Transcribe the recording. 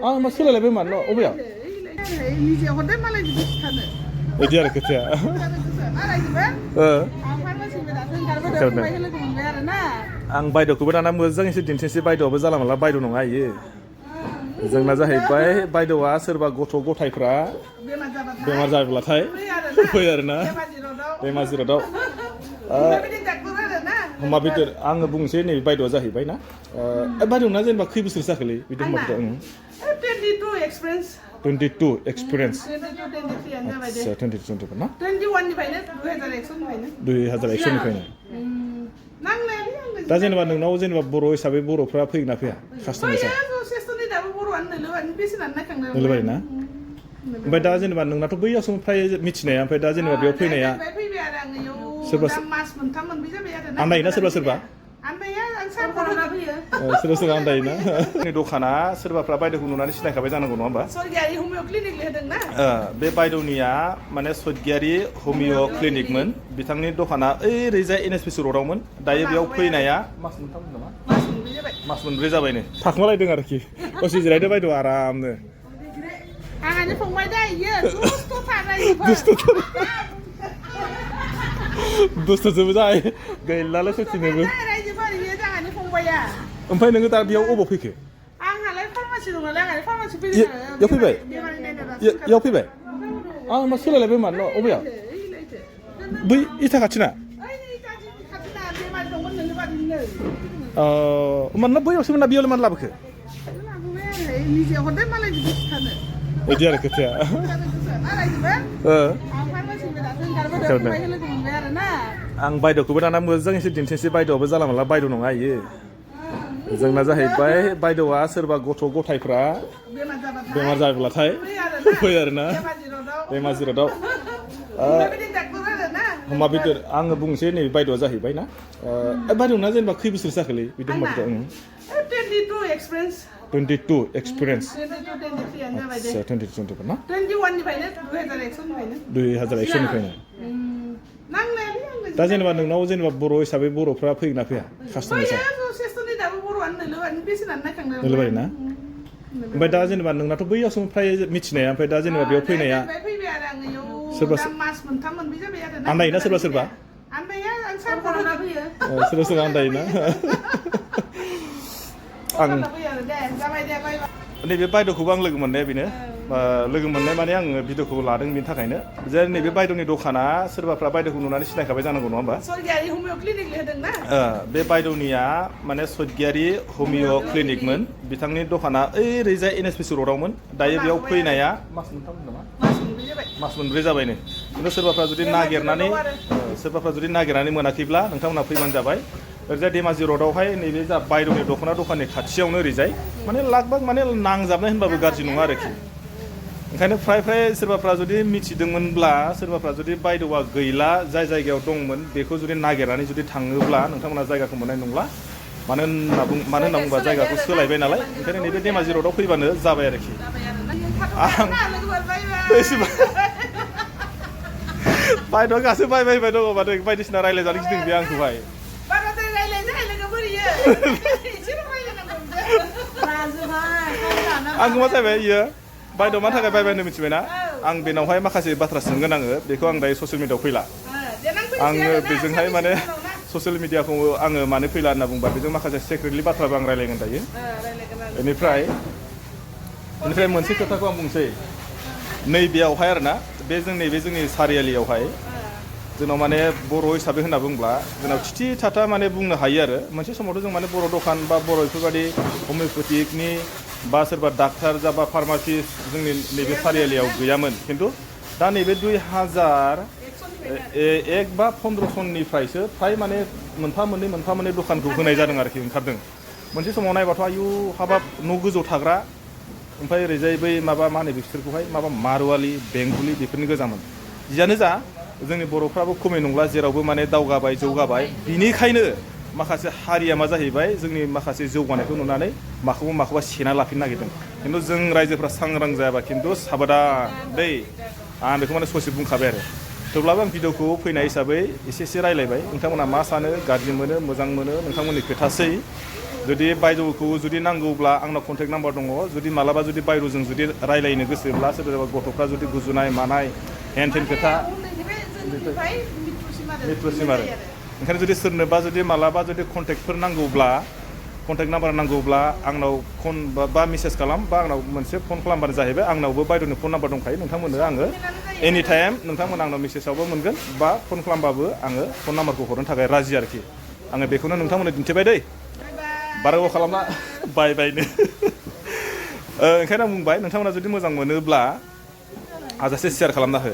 आं मा सोलायलायबाय मान न' अबेयाव निजे हरदो मालाय बिदि खिथानो बिदि आरो खोथाया आं बायद'खौबो दाना मोजां एसे दिन्थिनोसै बायद'आबो जाला माला बायद' नङा इयो जोंना जाहैबाय बायद'आ सोरबा गथ' गथायफ्रा बेमार जाब्लाथाय फैयो आरोना धेमाजि र'डआव होमबाबिदर आङो बुंनोसै नैबे बायद'आ जाहैबाय ना बायद'ना जेनेबा खै बोसोर जाखोलै बिदि होमबाथ' 22 एक्सपिरियेन्स आच्छा 22 ना 2001 दा जेनेबा नोंनाव जेनेबा बर' हिसाबै बर'फ्रा फैगोन ना फैया कास्टमार नोलोबाय ना ओमफ्राय दा जेनेबा नोंनाथ' बैयावसो फ्राय मिथिनाया ओमफ्राय दा जेनेबा बेयाव फैनाया सोरबा आन्दायोना सोरबा सोरबा सोरबा सोरबा आन्दायोना जोंनि दखाना सोरबाफ्रा बायद'खौ नुनानै सिनायखाबाय जानांगौ नङा होमबा बे बायद'निया माने सतगियारि हमिअ क्लिनिकमोन बिथांनि दखाना ओरैजाय NSPC र'डआवमोन दायो बेयाव फैनाया मास मोनथाम नामा मास मोनब्रै जाबायनो थाखुमालायदों आरोखि दसे जिरायदो बायद' आरामनो आंहानो फंबाय दा इयो दुस्थ'जोबो जाय गैलालाय सथिनोबो ओमफ्राय नोङो दा बेयाव अबाव फैखो आंहालाय फार्मासि दं नालाय आंहालाय फार्मासि इयाव फैबाय इयाव फैबाय आं मा सोलायलायबाय मान न' अबेयाव बै इथा खाथिना मानोना बैयावसोमोन ना बेयावलाय मानो लाबोखो निजे हरदो मालाय बिदि खिथानो बिदि आरो खोथाया आं बायद'खौबो दाना मोजां एसे दिन्थिनोसै बायद'आबो जाला माला बायद' नङा इयो जोंना जाहैबाय बायद'आ सोरबा गथ' गथायफ्रा बेमार जाब्लाथाय फैयो आरोना धेमाजि र'डआव होमबाबिदर आङो बुंनोसै नैबे बायद'आ जाहैबाय ना बायद'ना जेनेबा खै बोसोर जाखोलै बिदि होमबाथ' 22 एक्सपिरियेन्स आच्छा 22 ना 2001 दा जेनेबा नोंनाव जेनेबा बर' हिसाबै बर'फ्रा फैगोन ना फैया कास्टमार नोलोबाय ना ओमफ्राय दा जेनेबा नोंनाथ' बैयावसो फ्राय मिथिनाया ओमफ्राय दा जेनेबा बेयाव फैनाया सोरबा आन्दायोना सोरबा सोरबा सोरबा सोरबा आन्दायोना आं नैबे बायद'खौबो आं लोगो मोननाया बेनो लोगो मोननाय माने आङो भिडिअखौ लादों बेनि थाखायनो जे नैबे बायद'नि दखाना सोरबाफ्रा बायद'खौ नुनानै सिनायखाबाय जानांगौ नङा होमबा बे बायद'निया माने सतगियारि हमिअ क्लिनिकमोन बिथांनि दखाना ओरैजाय NSPC र'डआवमोन दायो बेयाव फैनाया मास मोनथाम नामा मास मोनब्रै जाबायनो खिन्थु सोरबाफ्रा जुदि नागिरनानै मोनाखैब्ला नोंथांमोनहा फैबानो जाबाय ओरैजाय धेमाजि र'डआवहाय नैबे जा बायद'नि दखाननि खाथियावनो ओरैजाय माने लागबाग माने नांजाबनाय होनबाबो गाज्रि नङा आरोखि ओंखायनो फ्राय सोरबाफ्रा जुदि मिथिदोंमोनब्ला सोरबाफ्रा जुदि बायद'आ गैला जाय जायगायाव दंमोन बेखौ जुदि नागिरनानै जुदि थाङोब्ला नोंथांमोना जायगाखौ मोननाय नंला मानो होनना बुङोबा जायगाखौ सोलायबाय नालाय ओंखायनो नैबे धेमाजि र'डआव फैबानो जाबाय आरोखि आं बायद'आ गासै बायबाय दङ माथो बायदिसिना रायज्लायजानो गिदिं बे आंखौहाय आंखौ मा जाबाय इयो बायद' मानि थाखाय बायबाय होननो मिथिबायना आं बेनावहाय माखासे बाथ्रा सोंगोन आङो बेखौ आं दायो ससियेल मिडियाआव फैला आङो बेजोंहाय माने ससियेल मिडियाखौ आङो मानो फैला होनना बुंबा बेजों माखासे सिक्रेटलि बाथ्राबो आं रायलायगोन दायो बेनिफ्राय मोनसे खोथाखौ आं बुंसै नैबेयावहाय आरोना बे जोंनि सारियालियावहाय जोंनाव माने बर' हिसाबै होनना बुंब्ला जोंनाव थिथि थाथा माने बुंनो हायो आरो मोनसे समावथ' जों माने बर' दखान बा बर' बेफोरबायदि हमिअपेथिकनि बा सोरबा डाक्टार जा बा फार्मासिस्ट जोंनि नैबे सारियालियाव गैयामोन खिन्थु दा नैबे 2001 बा 15 सननिफ्रायसो फ्राय माने मोनफा मोननै दखानखौ होनाय जादों आरोखि ओंखारदों मोनसे समाव नायबाथ' आयु हाबाब न' गोजौ थाग्रा ओमफ्राय ओरैजाय बै मा होनो बिसोरखौहाय मारवालि बेंगलि बेफोरनि गोजामोन जियानो जा जोंनि बर'फ्राबो खमै नंला जेरावबो माने दावगाबाय जौगाबाय बिनिखायनो माखासे हारिया मा जाहैबाय जोंनि माखासे जौगानायखौ नुनानै माखौबा सेना लाफिननो नागिरदों खिन्थु जों रायजोफ्रा सांग्रां जायाबा खिन्थु साबधान दै आं बेखौ माने ससे बुंखाबाय आरो थेवब्लाबो आं भिडिअखौ फैनाय हिसाबै एसे रायलायबाय नोंथांमोना मा सानो गाज्रि मोनो मोजां मोनो नोंथांमोननि खोथासै जुदि बायद'खौ जुदि नांगौब्ला आंनाव कन्टेक्ट नाम्बार दङ जुदि मालाबा जुदि बायद'जों जुदि रायलायनो गोसोब्ला सोरबा गथ'फ्रा जुदि गुजुनाय मानाय हेन थेन खोथा मृत्युसिम आरो ओंखायनो जुदि सोरनोबा जुदि मालाबा जुदि कन्टेक्टफोर नांगौब्ला कन्टेक्ट नाम्बार नांगौब्ला आंनाव फन बा मेसेज खालाम बा आंनाव मोनसे फन खालामबानो जाहैबाय आंनावबो बायद'नि फन नाम्बार दंखायो नोंथांमोननो आङो एनि टाइम नोंथांमोन आंनाव मेसेजावबो मोनगोन बा फन खालामबाबो आङो फन नाम्बारखौ हरनो थाखाय राजि आरोखि आङो बेखौनो नोंथांमोननो दिन्थिबाय दै बारा गोबाव खालामना बाय बायनो ओंखायनो आं बुंबाय नोंथांमोना जुदि मोजां मोनोब्ला हाजासे शेयार खालामना हो